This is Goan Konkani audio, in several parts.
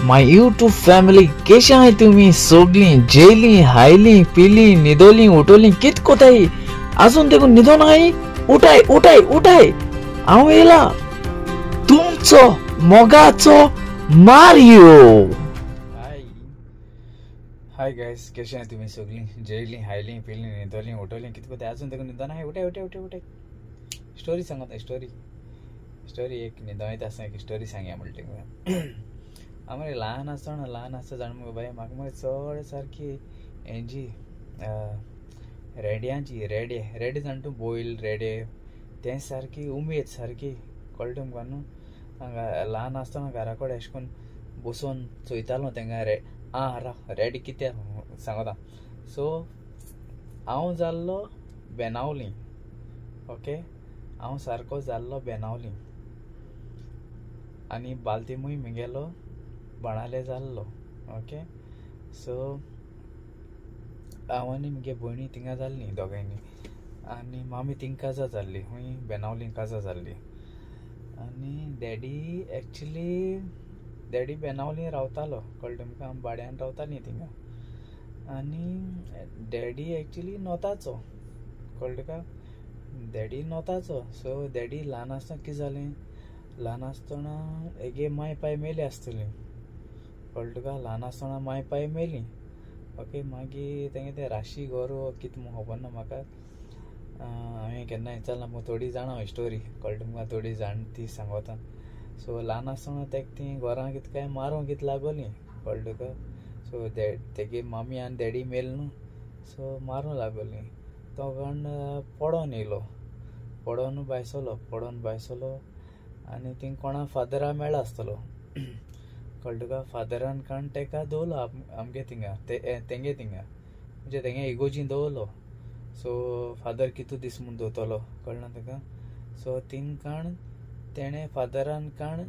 My YouTube family, केशे आहाय तुमी सोगलीं जेयलीं हायलीं पिलीं न्हिदोलीं उठोलीं कित कोताय आजून देखून न्हिदोन आहाय? उठाय उठाय उठाय, हांव येयला तुमचो मोगाचो मारियो. हाय हाय गायस, केशे आहाय तुमी सोगलीं जेयलीं हायलीं पिलीं न्हिदोलीं उठोलीं कित कोताय आजून देखून न्हिदोन आहाय? उठाय उठाय उठाय उठाय. स्टोरी सांगता, स्टोरी स्टोरी एक न्हिदोन येता आसतना एक स्टोरी सांगया म्हणटा तुमकां. हांव मरे ल्हान आसतना ल्हान आसतना जाण मुगो बाय, म्हाका मरे चड सारकी हेजी रेड्यांची रेडे रेडे जाण तूं बैल रेडे तें सारकी उमेद सारकी कळटा तुमकां न्हू. हांगा ल्हान आसतना घरा कडेन अशें करून बसून चोयतालो तेंगा रे आं राव रेडे कित्याक सांगता. सो हांव जाल्लो बेनावली, ओके, हांव सारको जाल्लो बेनावली आनी बालतीमूय म्हगेलो बाणाले जाल्लो, ओके. सो हांव आनी म्हगे भयणी थिंगा जाल्लीं दोगांयनी आनी मामी थिंग काजार जाल्ली, खूंय बेनावली काजार जाल्ली. आनी डॅडी एक्चुली डॅडी बेनावली रावतालो, कळ्ळें तुमकां, आमी भाड्यान रावतालीं थिंगा. आनी डॅडी एक्चुली नोताचो, कळ्ळें तुका, डॅडी नोताचो. सो डॅडी ल्हान आसतना कितें जालें, ल्हान आसतना हेगे माय पाय मेली आसतली, कळ्ळें तुका, ल्हान आसतना माय पाय मेली, ओके. मागीर तेंगे तें राशी गोरव कितें म्हूण खबर ना म्हाका, हांवें केन्ना विचारना पूण थोडी जाणा स्टोरी, कळ्ळें तुमकां, थोडी जाण ती सांगता. सो ल्हान आसतना तेका तीं घरां कितें काय मारूंक कितें लागोलीं, कळ्ळें तुका. सो तेगे मामी आनी डॅडी मेल न्हू, सो मारूंक लागोलीं. तो कोण पडोन येयलो, पडोन भायसलो, पडोन भायसलो आनी थिंग कोणा फादरा मेळ्ळा आसतलो, कळ्ळें तुका. फादरान काण तेका दवरलो आमगे थिंगा, तेंगे थिंगा, म्हणजे तेंगे इगोजीन दवरलो. सो फादर कितू दीस म्हूण दवरतलो, कळ्ळें ना तुका. सो थिंग काण तेणें फादरान काण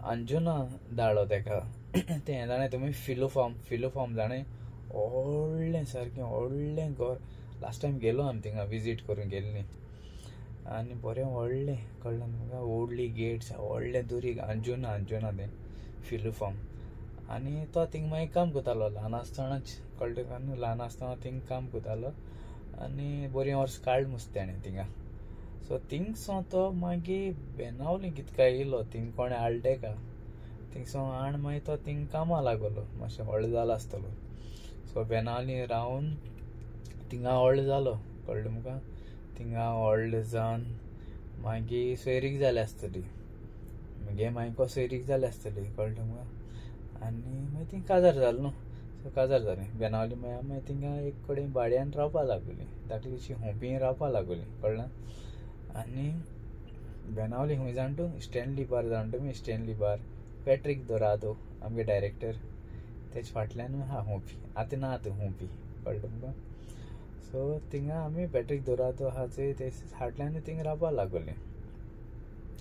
अंजुना धाडलो तेका. तें जाणें तुमी फिलो फार्म, फिलो फार्म जाणें, व्हडलें सारकें व्हडलें घर. लास्ट टायम गेलो आमी थिंगा विजीट करूंक गेल्लीं आनी बरें व्हडलें, कळ्ळें तुमकां, व्हडली गेट्स, व्हडलें दुरीग, अंजुना अंजुना तें फिलू फार्म. आनी तो थिंग मागीर काम करतालो ल्हान आसतनाच, कळ्ळें तुका न्हू, ल्हान आसतना थिंग काम करतालो आनी बरीं वर्स काडलें मुस तेणें थिंगा. सो थिंगसो तो मागीर बेनावली कितें काय येयलो, थिंग कोणें हाडलें तेका, थिंगसो हाड मागीर तो थिंग कामां लागलो, मातशें व्हडलो जालो आसतलो. सो बेनावली रावन थिंगा व्हडलो जालो, कळ्ळें तुमकां. थिंगा व्हडलो जावन मागीर सोयरीक जाली आसतली, म्हगे मायको सोयरीक जाली आसतली, कळ्ळें तुमकां. आनी मागीर थिंग काजार जालो न्हू, सो काजार जालें बेनावली. मागीर मागीर थिंगा एक कडेन भाड्यान रावपा लागली, धाकलीशी होंपी रावपा लागली, कळ्ळें. आनी बेनावली खूंय जाण तूं, स्टॅनली बार जाण तुमी, स्टॅनली बार पॅट्रीक दोरादो आमगे डायरेक्टर, तेज फाटल्यान आहा होंपी, आतां ना आतां होंपी, कळ्ळें तुमकां. सो थिंगा आमी पॅट्रीक दोरादो आहा चोय ते फाटल्यान थिंग रावपा लागली,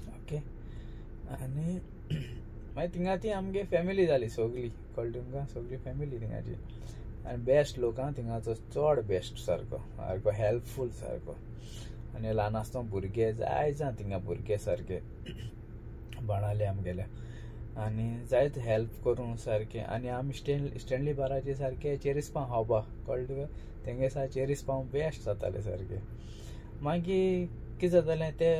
ओके. आनी मागीर थिंगा ती आमगे फॅमिली जाली सगली, कळ्ळें तुमकां, सगली फॅमिली थिंगाची. आनी बेस्ट लोक आहा थिंगाचो, चड बेस्ट सारको, सारको हेल्पफूल सारको. आनी ल्हान आसतना भुरगे जाय जाण थिंगा भुरगे सारके बाणाले आमगेले आनी जायत हेल्प करूं सारकें. आनी आमी स्टॅनली बाराचे सारके चेरीस पाव खावपा, कळ्ळें तुका, तेंगे सारके चेरीस पाव बेस्ट जाताले सारके. मागीर कितें जातालें ते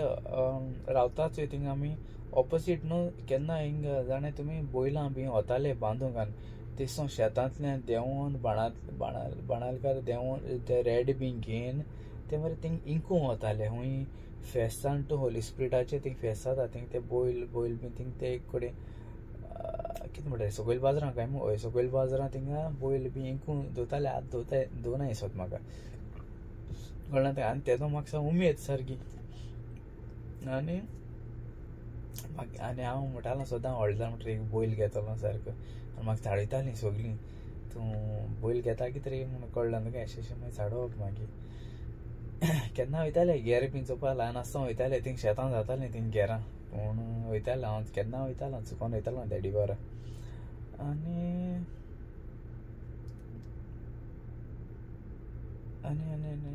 रावता चोय थिंगा आमी ऑपोजीट न्हू, केन्ना हिंग जाणें तुमी बैलां बी वताले बांदूंक, आनी तेसो शेतांतल्यान देंवोन बाणालकार देंवोन ते रेड बी घेवन ते मरे थिंग इंकूंक वताले. खूंय फेस्तान टू होली स्पिरिटाचें थिंग फेस्त जाता, थिंग ते बैल बैल बी थिंग ते एक कडेन कितें म्हणटा सकयल बाजारां काय मू, हय सकयल बाजारां थिंगा बैल बी इंकूंक दवरताले. आतां दवरताय दवरना दिसत म्हाका, कळ्ळें तें. आनी तेजो म्हाका उमेद सारकी. आनी आनी हांव म्हणटालो सदां व्हडलो जालो म्हणटकीर एक बैल घेतलो सारको. आनी म्हाका चाळयतालीं सगलीं, तूं बैल घेता कितें रे म्हूण, कळ्ळें तुका, अशें अशें मागीर चाळोवप. मागीर केन्ना वयताले गेर बीन चोवपा, ल्हान आसतना वयताले थिंग शेतां जातालीं थिंग गेरां, पूण वयतालें हांव केन्ना वयतालो चुकोन वयतालो डॅडी बारा. आनी आनी आनी आनी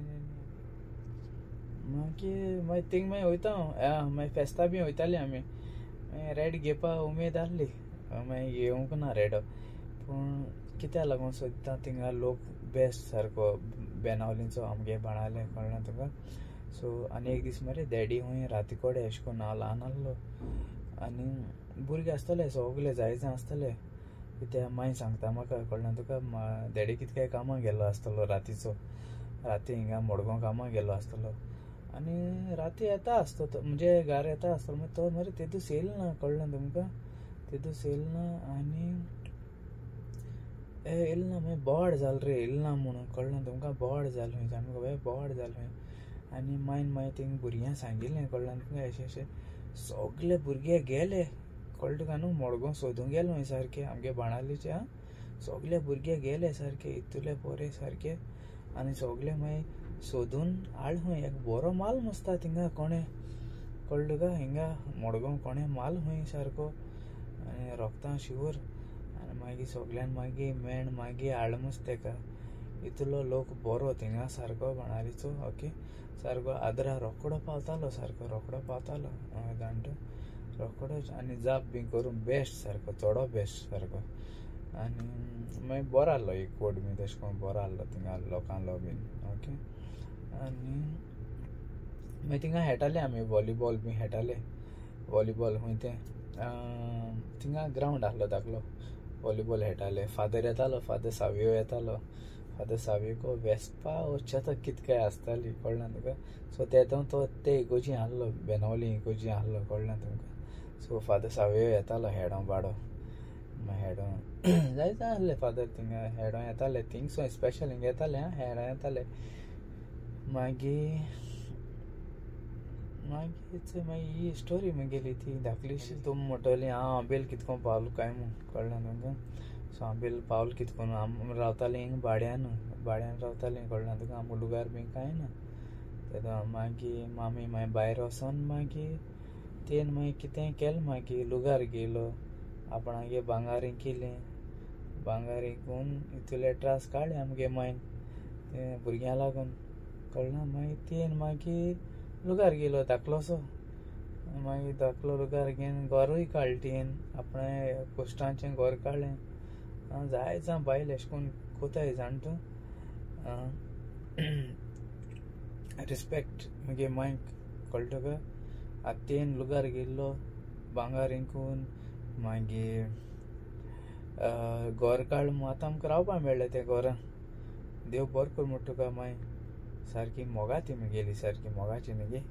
मागीर मागीर थिंग मागीर वयता हांव, मागीर फेस्ता बी वयतालीं आमी, मागीर रेड घेवपा उमेद आहली. मागीर येवंक ना रेडो. पूण कित्याक लागून सद्दां थिंगा लोक बेस्ट सारको बेनावलींचो आमगे बाणाले कळना तुका. सो आनी एक दीस मरे डॅडी खूंय राती कडेन अशें करून हांव ल्हान आसलो आनी भुरगे आसतले सगळे जाय जाय आसतले कित्याक माय सांगता म्हाका कळना तुका. डॅडी कितके कामाक गेल्लो आसतलो रातीचो, राती हिंगा मडगांव कामाक गेल्लो आसतलो आनी राती येता आसतो तो, म्हणजे घरा येता आसतलो. मागीर तो मरे तेदूस येयल ना कळना तुमकां, तेदूस येयल ना आनी येयल ना. मागीर बोवाळ जालो रे येयल ना म्हणून कळना तुमकां, बोवाळ जालो खंय जाण बाय बोवाळ जालो खंय. आनी मायन मागीर थिंग भुरग्यांक सांगिल्लें कळना तुमकां अशें अशें सगळे भुरगे गेले कळटा तुका न्हू, मडगांव सोदूंक गेले खंय सारके आमगे बाणालीचे. आं सगळे भुरगे गेले सारके इतले पोरे सारके आनी सगळे मागीर सोदून हाड खंय एक बरो माल मस्ता थिंगा कोणें कळटा तुका, हिंगा मडगांव कोणें माल खंय सारको आनी रोगतां शिवर. आनी मागीर सगळ्यान मागीर मेण मागीर हाड मस्त तेका, इतलो लोक बरो थिंगा सारको बाणालीचो. ओके सारको आदरा रोकडो पावतालो, सारको रोकडो पावतालो जाणटो रोकडो आनी जाप बी करून बेस्ट सारको चडो बेस्ट सारको. आनी मागीर बरो आहलो एक कोट बी तशें करून बरो आहलो थिंगा लोकांलो बीन. ओके आनी मागीर थिंगा खेळटाले आमी वॉलीबॉल बी खेळटाले, वॉलीबॉल खूंय तें थिंगा ग्रावंड आहलो धाकलो, वॉलीबॉल खेळटाले. फादर येतालो, फादर सावियो येतालो, फादर सावियोको वेस्पा चेता कितके आसताली कळना तुका. सो ते तो ते इगोजी आहलो बेनावली इगोजी आहलो कळना तुमकां. सो फादर सावियो येतालो हेडो बाडो हेडो जायते आहले फादर थिंगा हेडो येताले थिंगसो स्पेशल हिंगा येताले. आं हेडो येताले मागीर मागीर मागीर ही स्टोरी म्हगेली ती धाकलीशी. तुमी म्हणटली हांव आंबेल कितको पावलो काय म्हूण कळना तुमकां. सो आंबेल पावल कितको आम रावतालीं हिंगा भाड्यान, भाड्यान रावतालीं कळना तुका, आमकां लुगार बी कांय ना. तेदो मागीर मामी मागीर भायर वचोन मागीर तेन मागीर कितें केलें मागीर लुगार गेलो आपणागे भांगार केलें, भांगार इकून इतले त्रास काडले आमगे मायन ते भुरग्यां लागून कळना. मागीर तेन मागीर लुगार गेलो धाकलोसो, मागीर धाकलो लुगार घेवन घरूय काडलें तेन आपणें कोश्टांचें घर काडलें. जाय जावं बायल अशें करून कोताय जाण तूं रिस्पेक्ट मगे मायक कळटा तुका. आतां तेन लुगार गेल्लो भांगार इंकून मागीर घर काड आतां आमकां रावपाक मेळ्ळें तें घरां. देव बरो कर म्हणटा तुका माय, सारकी मोगा ती म्हगेली, सारकी मोगाची न्ही.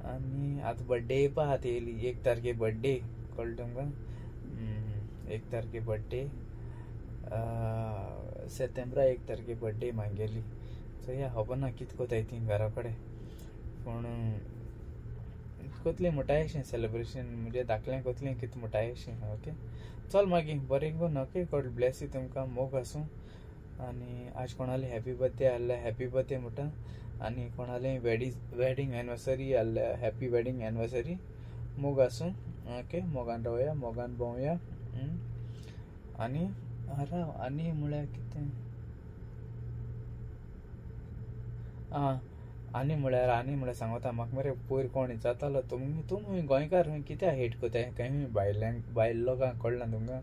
आनी आतां बड्डे येवपा आतां येयली 1 तारखे बड्डे कळटा तुमकां, 1 तारखे बड्डे सेप्टेंबरा 1 तारखे बड्डे म्हागेली. सो या खबर ना कितें कोताय ती घरा कडेन, पूण कोतलें म्हणटाय अशें सेलिब्रेशन म्हणजे धाकलें कोतलें कितें म्हणटाय अशें. ओके चल मागीर बरें करून. ओके गॉड ब्लेस you तुमकां, मोग आसूं. आनी आज कोणाले हॅपी बर्थडे आहले हॅपी बर्थडे म्हणटा, आनी कोणाले वेडींग एनिवर्सरी आहले हॅपी वेडींग एनिवर्सरी. मोग आसूं. ओके मोगान रावया, मोगान भोंवया. आनी राव आनी म्हळ्यार कितें आं आनी म्हळ्यार सांगता म्हाका मरे पयर कोण विचारतालो तुमी तुमी गोंयकार खंय कित्याक हेट कोताय खंय भायल्यांक, भायल लोकांक कळना तुमकां,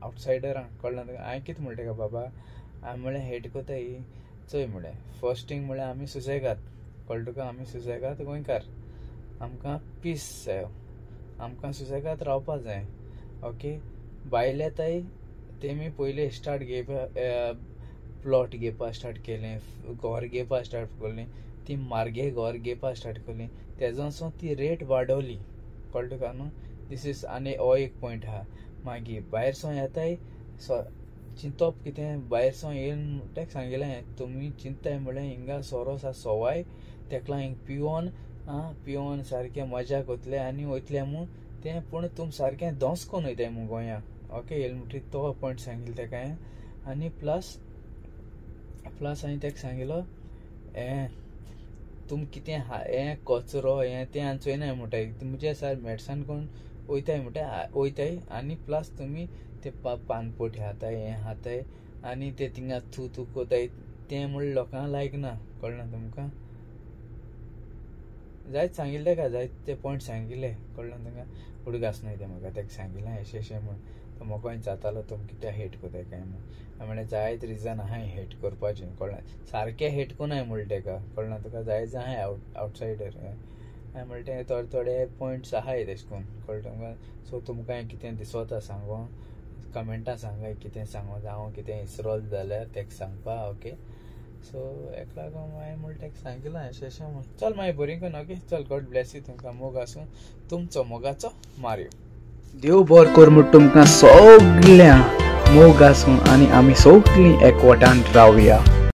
आवटसायडरांक कळना तुमकां. हांवें कितें म्हणटा काय बाबा, हांवें म्हळ्यार हेट कोताय चोय म्हळ्यार फर्स्ट थींग म्हळ्यार आमी सुसेगाद कळटा तुका, आमी सुसेगाद गोंयकार, आमकां पीस जायो, आमकां सुसेगाद रावपा जाय. ओके भायले येताय तेमी पयलीं स्टार्ट घेवपा प्लॉट घेवपा स्टार्ट केलें, घर घेवपा स्टार्ट केलें, ती मार्गे घर घेवपा स्टार्ट केलें, तेजोसो ती रेट वाडोवली कळटा तुका न्हू. दीस is आनी हो एक पॉयंट आहा. मागीर भायर सावन येताय चिंतप कितें भायर सावन येवन तेका सांगिल्लें तुमी चिंताय म्हळ्यार हिंगा सोरो सा सवाय तेका हिंग पिवन आं पिवन सारकें मजा कोतले आनी वयतले म्हूण तें, पूण तुम सारकें दोंस कोन्न वयताय म्हूण गोंया. ओके येयलें म्हणटकीर तो पॉयंट सांगिल्लो तेका हांवें. आनी प्लस प्लस हांवें तेका सांगिल्लो हें तुम कितें हें कचरो हें तें आनी चोयनाय म्हणटाय तुमचे सार मेडसान कोण वयताय म्हणटा वयताय. आनी प्लस तुमी ते पानपोटी हाताय हें हाताय आनी ते थिंगा थू थू कोताय तें म्हणल्यार लोकांक लायक ना कळना तुमकां. जायत सांगिल्लें का जायत ते पॉयंट सांगिल्ले कळ्ळें तुमकां उडगास न्हय तें म्हाका तेका सांगिल्लें अशें अशें म्हूण तो म्हाका जातालो तुमी कित्याक हेट कोताय काय म्हूण. हांवें म्हणलें जायत रिजन आहाय हेट करपाचें कळ्ळें सारकें हेट कोनाय म्हणलें तेका कळ्ळें तुका जायत आहाय आवटसायडर. हांवें म्हणलें तें थोडे थोडे पॉयंट्स आहाय तेश कोन कळ्ळें तुमकां. सो तुमकां कितें दिसोता सांगो कमेंटां सांगाय कितें सांगो जावं कितें इसरोल जाल्यार तेका सांगपा ओके. सो हेका लागून हांवें म्हणलें तेका सांगिलां अशें अशें म्हूण. चल मागीर बरी करून ओके चल गॉड ब्लेस you तुमकां मोग आसूं तुमचो मोगाचो मारयो. देव बरो कर म्हूण तुमकां सगळ्यां मोग आसूं आनी आमी सगळीं एकवटान रावया.